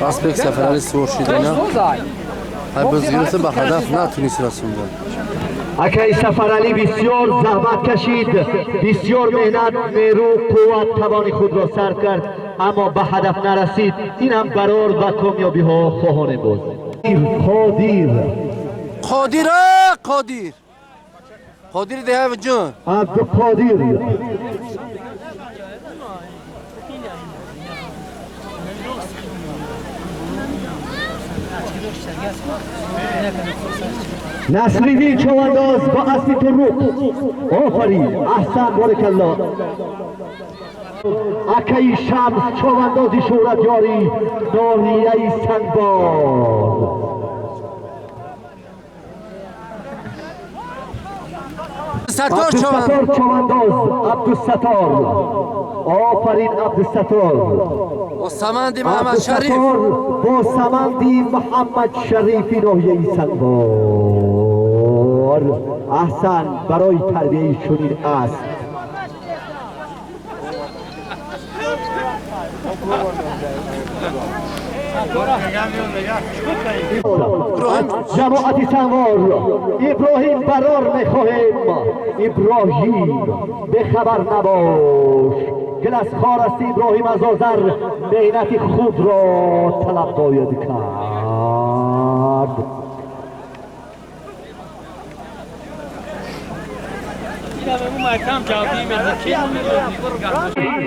Аспек Сафарали сувор шидана. Ҳай гирифта ба ҳадаф натунист расондан. Акай Сафарали бисёр заҳмат кашид, бисёр меҳнат, нерӯ, қувват, тавони худро сарф кард, аммо ба ҳадаф нарасид. Ин ҳам барор ва комёбиҳо хоҳонем боз. Қодир. Қодир, Қодир. Қодир деҳа ҷон. Абдуқодир. Насриддин Човандоз با اسب طرق. آفرین، احسن، بارک الله. اکای شمس چوباندازی شهرتیاری ناحیه سنگبار. ستار چوبانداز عبدالستار. آفرین عبدالستار. با سمندی محمد شریف. با سمندی محمد شریفی ناحیه سنگبار. احسن برای تربیه چنین است. جماعت سنوار ابراهیم برار میخواهیم. ابراهیم به خبر نباش، گل از خار است ابراهیم از آذر، مهنت خود را طلب باید کرد.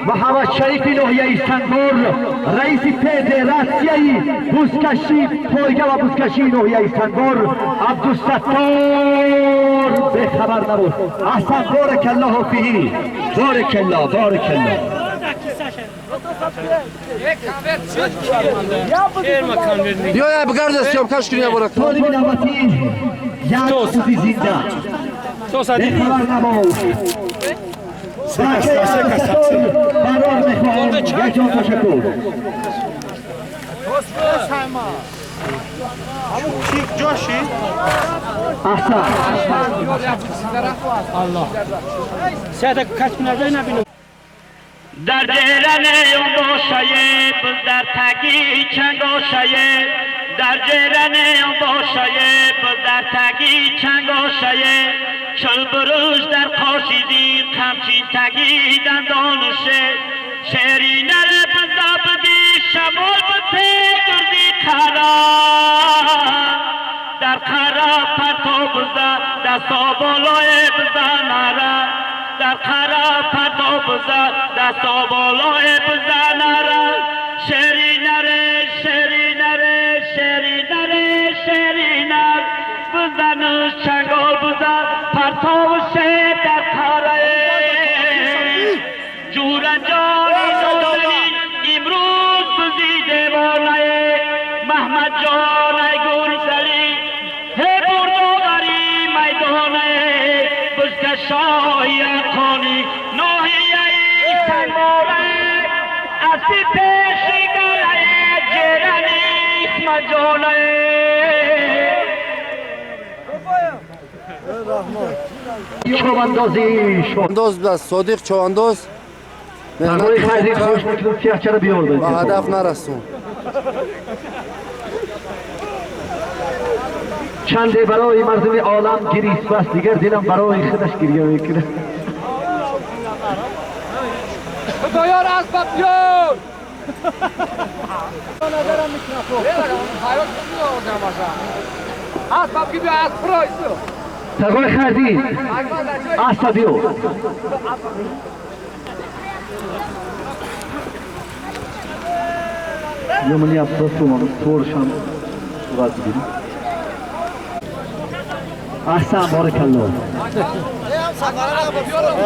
محمد شریفی ناحیه سنگور، رئیس فدراسیای بوزکشی پایگاه و بوزکشی ناحیه سنگور. عبدالستار به خبر نبود. احسن، بارک الله فیه، بارک الله، بارک الله. بیا بگرد سیام کش کنی برک. طالب نوبتی یک بوزی زنده به خبر نبود. برار میخواهم. یک جان تشکر. احسن. در جرن باشایه در تگی چنگاشایه، در جرن باشایه در تگی چنگاشایه، چل بروز در قاشیدی قمچین تگی دندانشه، شیری نره بزابدی شمال بته گردی قرا، در قرا پرتو بزا دستا بالای بزنره، در قرا پرتو بزا دستا بالای بزنره، شیری نره شیری نره شیری نره شیری نر بزن چنگال بزن پرتو شه در قره، جورا جانی نوزنی امروز بزی دیوانه، محمد جان ای گرزلی هی بردوغری میدانه، بزکشای قانی ناحیه سنگاره، از پیشی گله جرنیس مجانه. چوباندازی چوبانداز بس صادق چوبانداز برای خیلی خوش میکنم سیاهچه رو بیار با هدف نرسون. چنده برای مردم عالم گریست بس دیگر دلم برای خودش گریه میکنه. خدایار اسباب بیار. اسباب کی بیا اسب پرایسو. تقوی خردی اسب بیار. یومنی افسوس سورشم صورت بگیریم. احسن، بارک الله.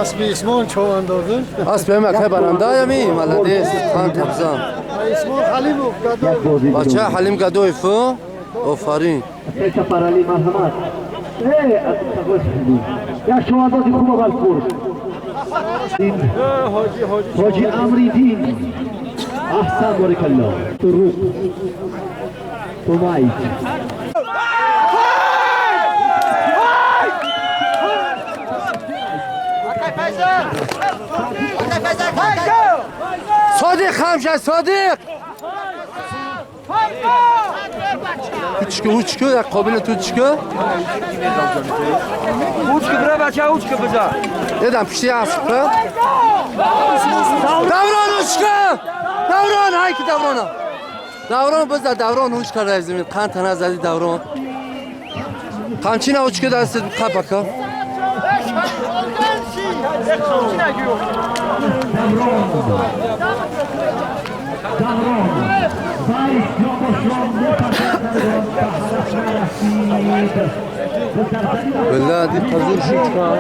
اسب اسمان چوباندازه. اسب مکه برنده یمی ملدیس خان تبزان. اسمان حلیم گدوی. بچه حلیم گدوی فو. آفرین. سفرعلی مرحمت. یا چوباندازی خوب اول پور. حاجی امری دین. احسن، بارک الله. طرق تومایت. صادق خمشه صادق. Учка, учка, як қобили ту чика? Учка бира бача, учка биза. Дедам пишти асп. Даврон учка! Даврон, ҳай ки даврона. Даврон биза, даврон учка ра замин. Қанд тана зади даврон. Қамчина учка дастит қапака. بالله دي قزور شو كان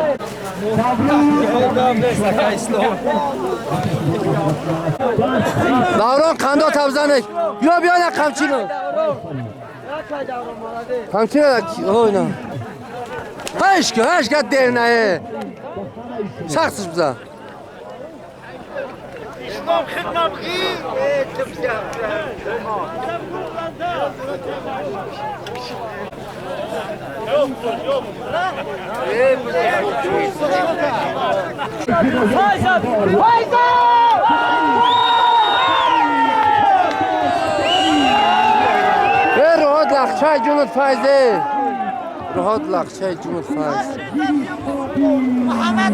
دوران قندا تبزنک بیا بیا نه قمچینو قمچینو اوه نه هش که هش که دیر نه سختش بزن اسلام خدمه بغير روحات لخچای جونت فایزه روحات لخچای جونت فایز محمد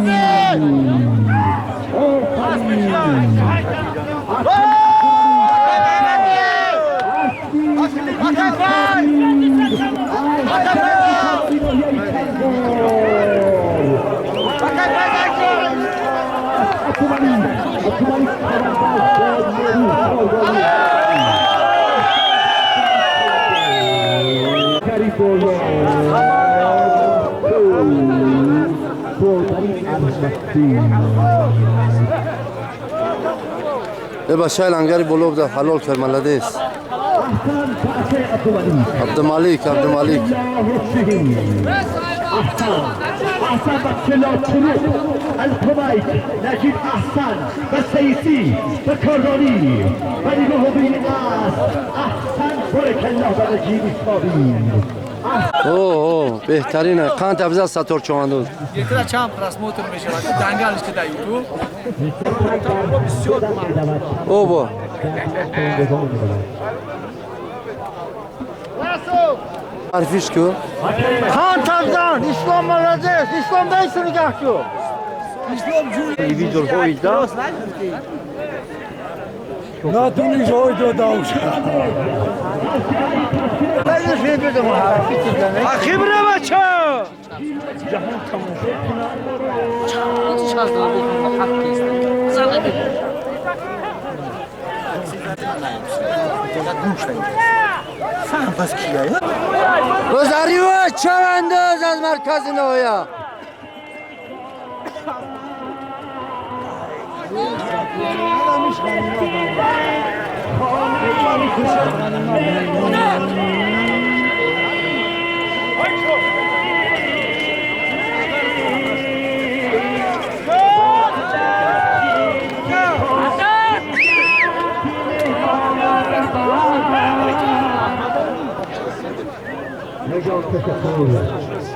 باشای لنگری بلوب ده حلال کرد ملدیس عبدالمالک عبدالمالک احسن بچلا الکویت نجیب احسن و سیسی و کاردانی و نگاه بین است احسن برک الله و نجیب صابی. اوه اوه بهترینه قند افزا ساتور چواندوز یکرا چند پرسموتر میشه دنگالش که در یوتیوب او با حرفیش کو خان تبزان اسلام ملازس اسلام دیسو نگه کو اسلام جوری تلویزیون هایدا ناتونی جوی دو داوش خبره بچه گذاری و چرانداز از مرکز نویا نجات تشکر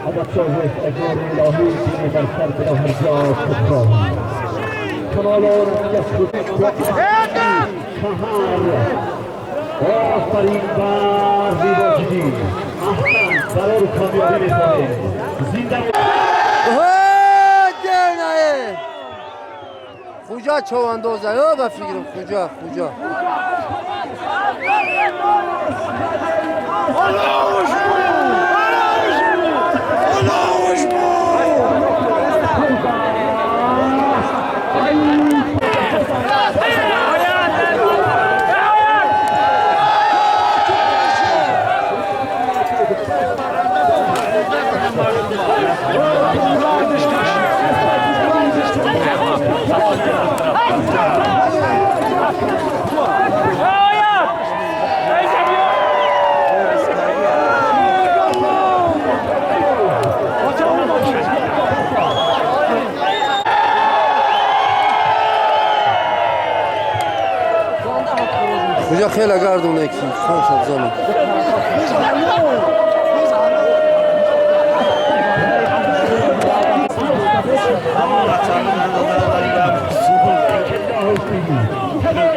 ادب صاحب اجار الهی دین بر سر به هر جا خود کمالان آفرین بر زیباجدین احسن برای کامیابی می‌کنیم زنده دینه خوجا چواندوزه او به فکرم خوجا خوجا کجا خیلی گردونه کی خان سبزانه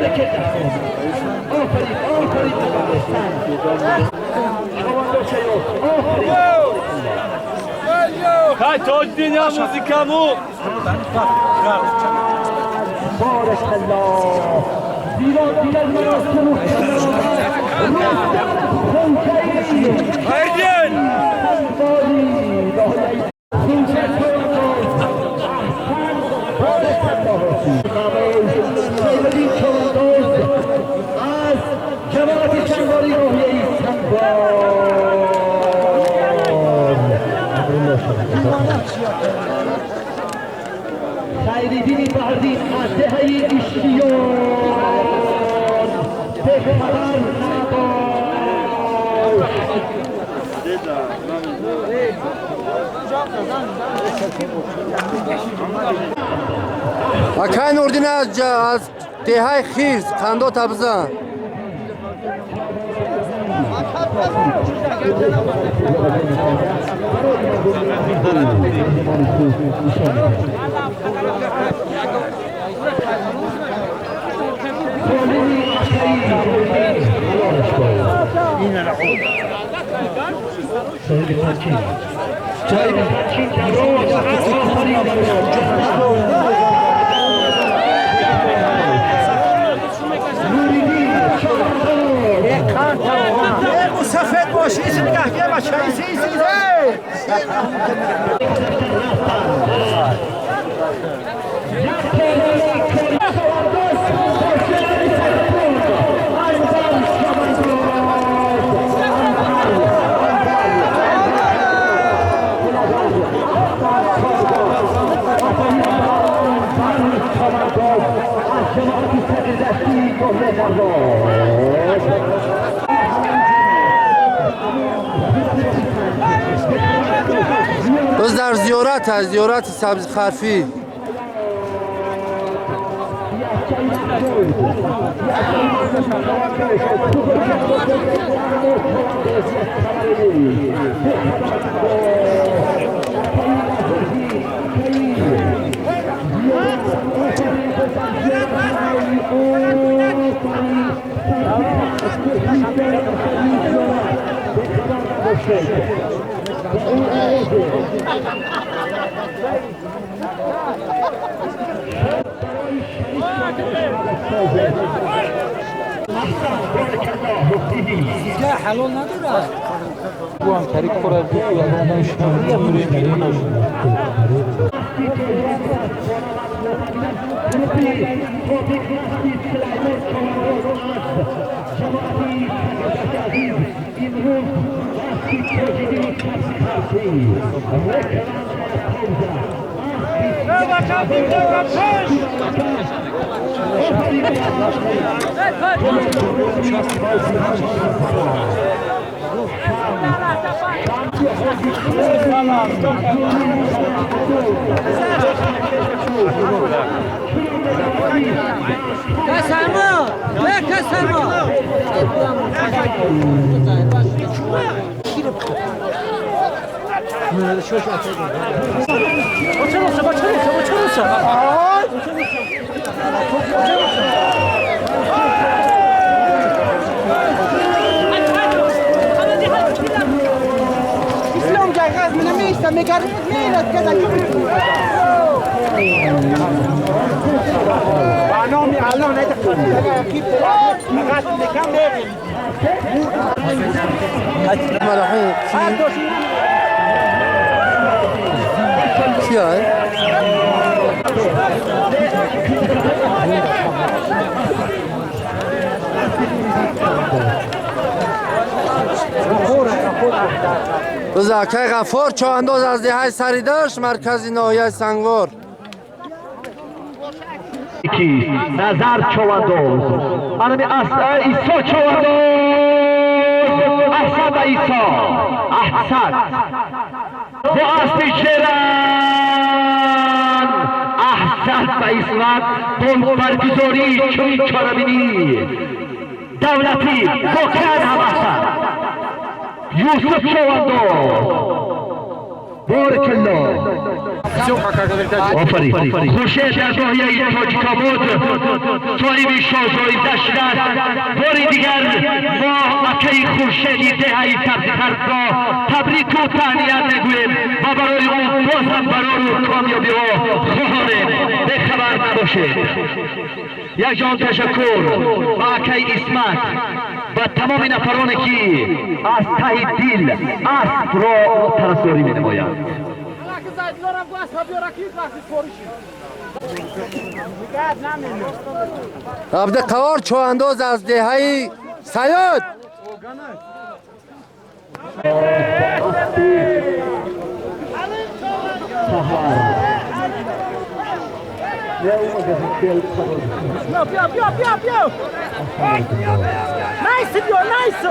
آفرین آفرین. آفرین. های تاجدین یا موزیکامو. بارک الله. دیوان دیگر مراسم Aydın. از جماعت چنگاری ناحیه سنگوار. خیریدین بردین از دهه اشتیان به خبر نباش. Акай Нурдин аз деҳаи Хирс қандота бизан. سفید باشی ایسی نگه بیا بچه ایسی ایسی Боз дар зиёрат аст, зиёрати сабзи харфӣ. اسلام جاگز من میستم میگرد میرد کدا نامی الله Кия? Боз акай Ғаффор чоҳандоз аз деҳаи Саридашт, маркази ноҳияи Сангвор. کیست نظر چواندوز انمی عیسی چواندوز. احسن و عیسی احسن با اسب شیران. احسن و عصمت با برگزاری چنین چاربینی دولتی واقعا هم احسن. یوسف چواندوز. بارک الله. آفرین. خورشید در ناحیه تاجیک‌آباد صاحب شاهزاده شده است. بار دیگر ما اکه خورشید دهه سبزخرف را تبریک و تهنیت میگوییم و برای او باز هم برار و کامیابی ها خواهانیم. بخبر نباشید. یک جان تشکر به اکه اسمت و تمام نفرانی که از ته دل اسب را طرفداری می‌نمایند. عبدالقهار چوانداز از دهه سیاد. بیا بیا بیا بیا. Nice بیا nice.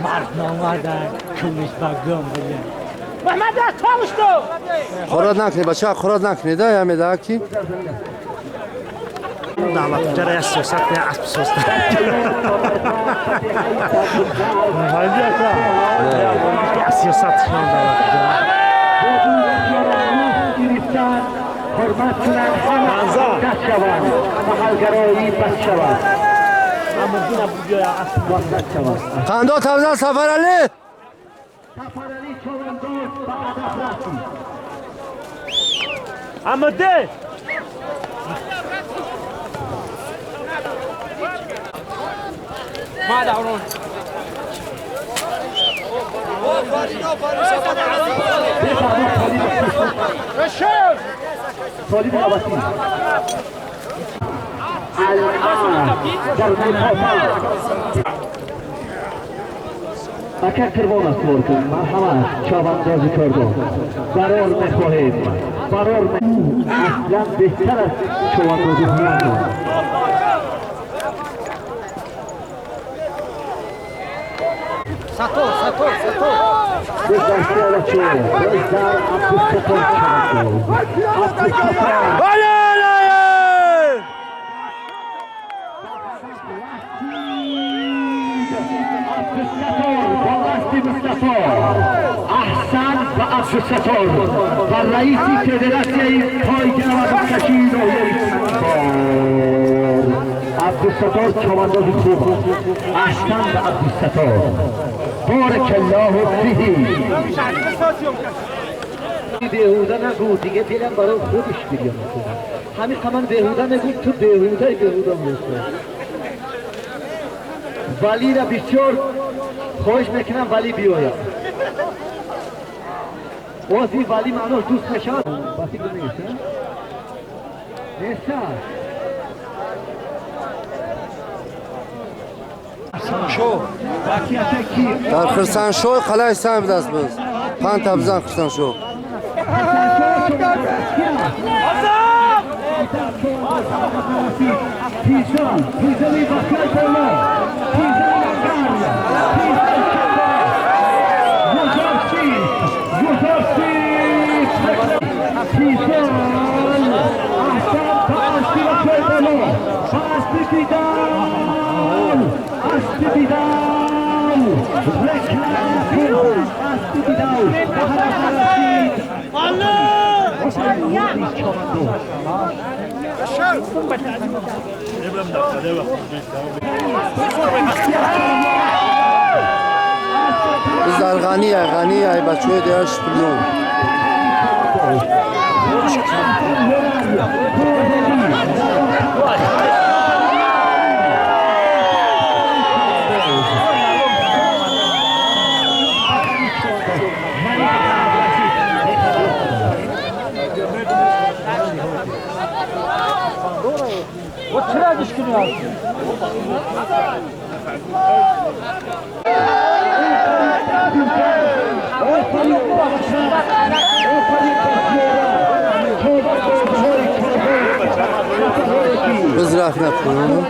مرد نامدن کمش بگم بگم. محمد تامش تو. خورد نکنی بچه، خورد نکنی ده یا میده کی؟ دعوت جرا سیاست نه اسب سیاست. سیاست شان دعوت جرا. حرمت کنند همه دست شوند محلگرایی بس شود. قندا تبزن سفرعلی. سفرعلی چوبانداز به هدف رسید. آماده. ما دوران. طالب عباسی الان در مقابل اکر قربان است کن مرحمت چاونداز کارگاه برار میخواهیم برار اصلا بهتر است چاونداز میان. ساتور ساتور ساتور. احسن و عبدالستار و رئیس فدراسیون پایگاه و کشی ناحیه عبدالستار چمانداز خوب. احسن و عبدالستار بارک الله فیه. بیهوده نگو دیگه، دلم برای خودش گریه میکنه. همین که من بیهوده نگو تو بیهوده بیهوده میشه. ولی را بسیار خواهش میکنم ولی بیاید. باز این ولی معناش دوست نشد. بسی نیست نیست. در خرسانشو قلعه سهم دست بز. پنج تبزن خرسانشو. بزار غنیه غنیه بچه دیش پلیون. بزرخ نکنم.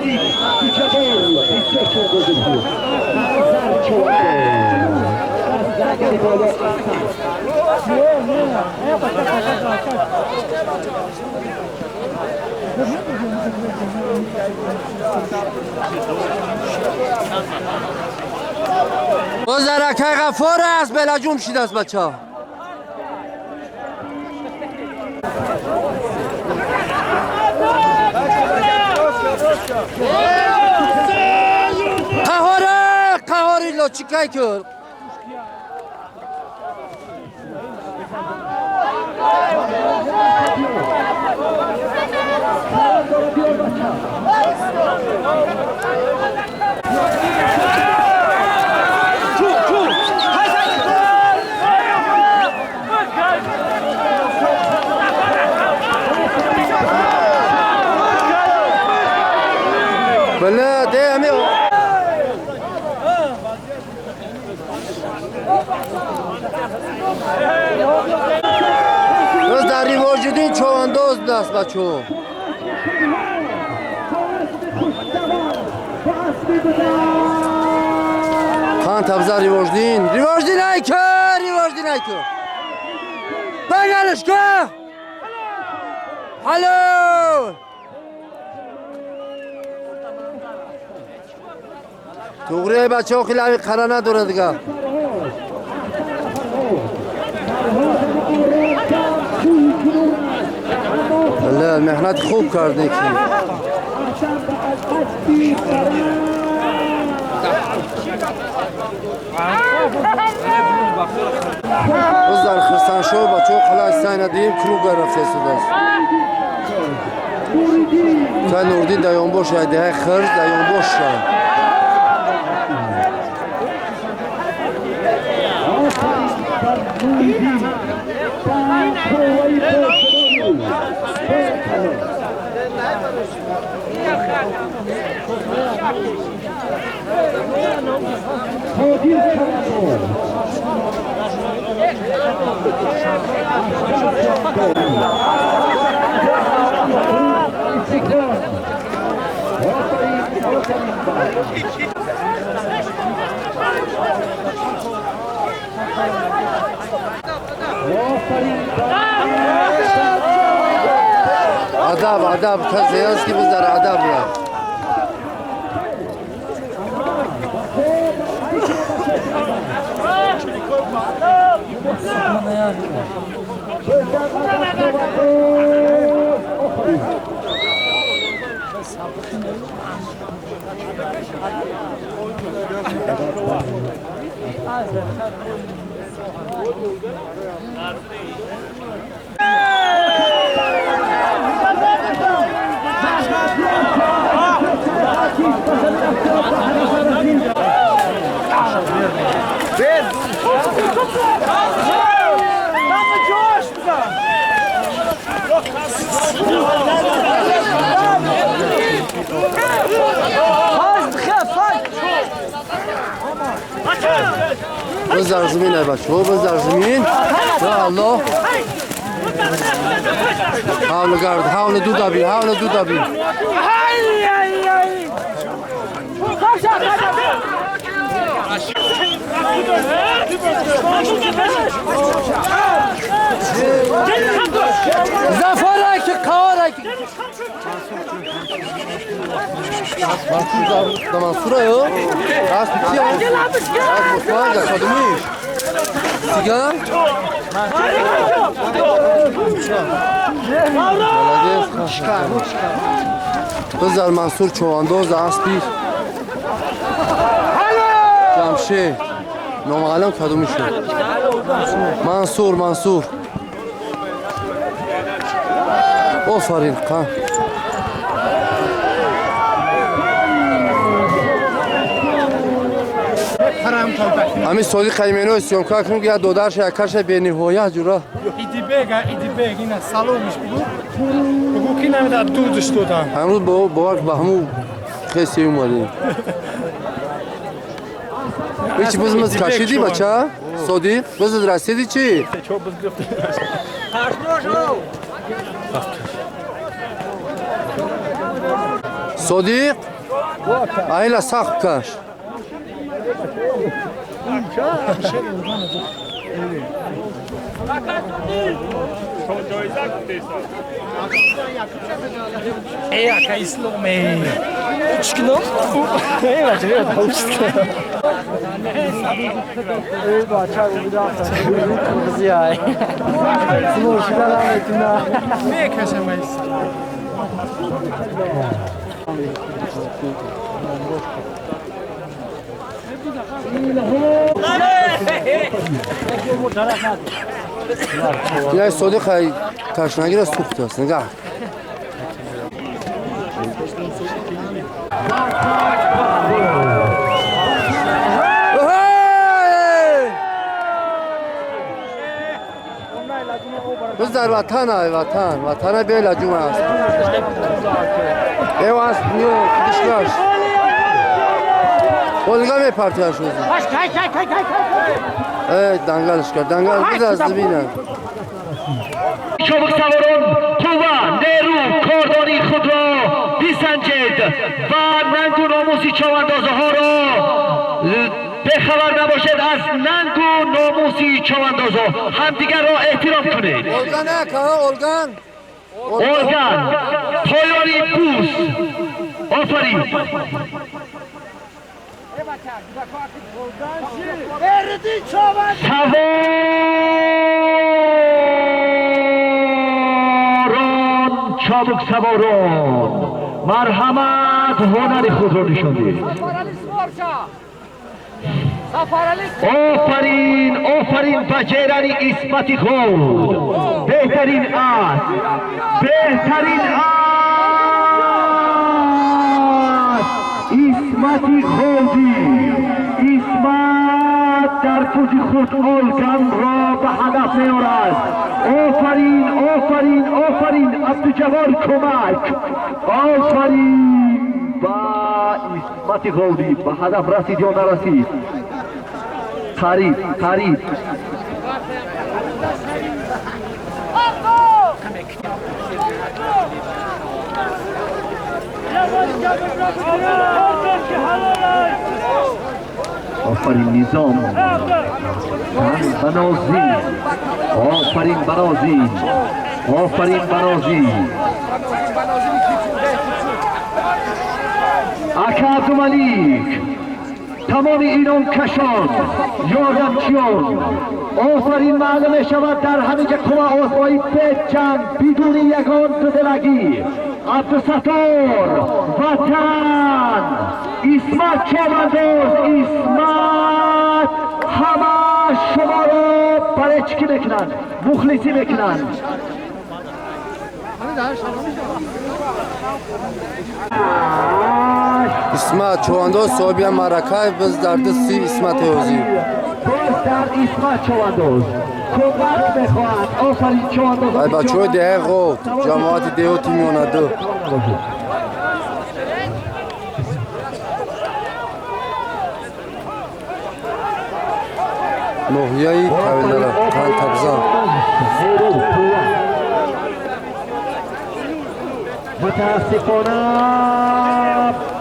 Бозаракай Ғаффор аст, белаҷум шидааст бача. Қаҳоре, қаҳори лочикай кур. بله ده همی باز در ریواجدین چوانداز دست بچو. خان تبزر ریواجدین ریواجدین ای که ریواجدین ای که بگلش که حلو туғри бачаҳо хеле ҳами қара надорад дига. Бале, меҳнат хуб карде ки. Боз дар Хирсаншоҳ бачаҳо қалаи сайнадиим круга рафта истодааст. Кай Нурдин даёнбош яйдиҳаи хирс даёнбош шад. Адаб, адаб, касе аст ки биздар адаб рафт. بذار زمین ای بچه، بذار زمین. یا الله. حول گرد، حول دو دبی، حول دو دبی. زفر که کار که منصور منصور یا راست کی راست مصطفی کدومیش سیگار بذار منصور چوانداز اسبی جمشید نامعلوم کدومیشه منصور منصور آفرین قن ҳамин содиқ қаймино съёмка кунем ки як додарша якаша бениҳоят ҷура Идибег, Идибег, ина саломиш бугу. Бугу ки намеда дудш додам. Ҳамрӯз бовар ба ҳамун хеси омадем. Ҳеч бизмиз кашидӣ бача? Содиқ, бизид расидӣ чӣ? Содиқ, айла сахт каш. Эй, ака исломе. Чикном? Эй, бача, даучка. Эй, бача, бизиай. Смошида наметуна. Мекашам айс. Дилай Содиқ ай ташнагиро сӯхтааст. Нигаҳ. Biz дар ватан ай ватан. Ватана белаҷум аст. Эв аст ниё дишкаш. Олга мепартияш ӯзи. Эй, дангалш кард. Дангал биз аз бинам. Чобуксаворон қувва, нерӯ, кордонии худро бисанҷед ва нангу номуси човандозаҳоро бехабар набошед. Аз нангу номуси човандозо ҳамдигарро эҳтиром кунед. Олган ака, олган. Олган, поёни бӯс. Офарин. Саворон, чобук саворон, марҳамат, ҳунари худро нишон диҳед. Офарин, офарин ба ҷерани Исмати худ. Беҳтарин аст, беҳтарин аст. Исмати худи Исмат дар пузи худ Олганро ба ҳадаф меорад. Офарин, офарин, офарин. Абдуҷавор кӯмак. Офарин ба Исмати Ғавдӣ. Ба ҳадаф расид ё нарасид? Қариб, қариб. Офарин Низом. Банозӣ. Офарин Банозӣ. Офарин Банозӣ. Ака Абдумалик. Тамоми инонкашон, ёрдамчиён. Офарин. Маълум мешавад дар ҳаминҷа қувва озмоӣ беҷанг, бидуни ягон дудилагӣ. Абдусаттор, ватан, Исмат човандоз, Исмат ҳама шуморо баречкӣ мекунанд, мухлисӣ мекунанд. Исмат човандоз соҳиби маъракай биз дар дасти Исмат ҳозир. Боз дар Исмат човандоз кӯмак мехоҳад. Офарин човандоз. Ай бачаҳои деҳаи Ғовт, ҷамоати деҳоти Миёнаду. Ноҳияи Тавилара, Қантабзан. Мутаассифона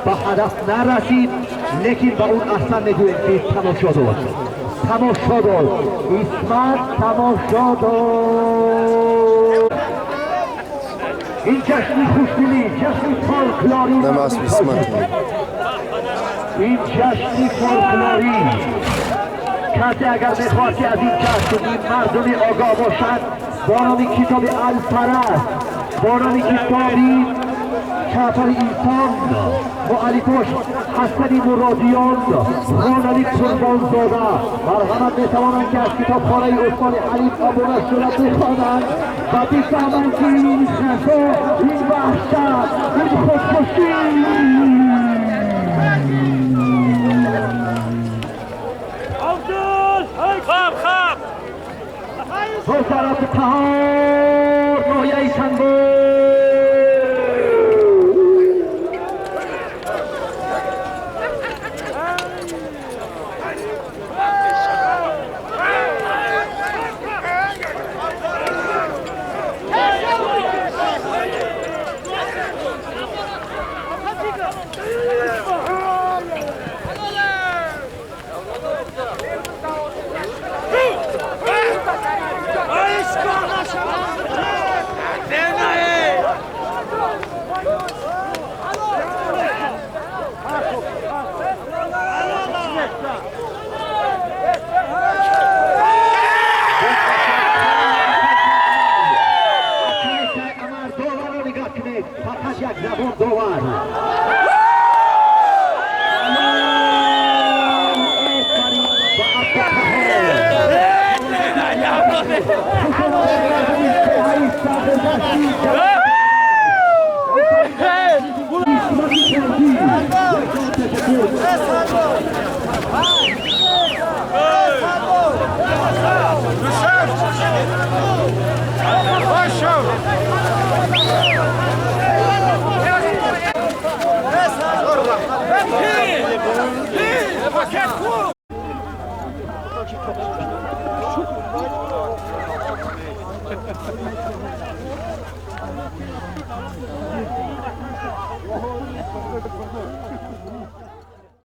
ба ҳадаф нарасид, лекин ба он аҳсан мегӯем ки тамошо дод. Тамошо дод. Исмат тамошо дод. Ин ҷашни хушдилӣ, ҷашни фолклорӣ. Намас Исмат. Ин ҷашни фолклорӣ. Касе агар мехоҳад ки аз ин ҷашни мардуми огоҳ бошад, бо номи китоби Алфараст, бо номи китоби Чапари инсон, муаллифош Ҳасани Муродиён, Ғонали Қурбонзода, марҳамат метавонанд ки аз китобхонаи Усмони Ҳалим обуна шуда бихонанд ва бифаҳманд ки ин хато, ин ваҳшат, ин худкушӣ. До тарафи Қаҳор, ноҳияи Танбо.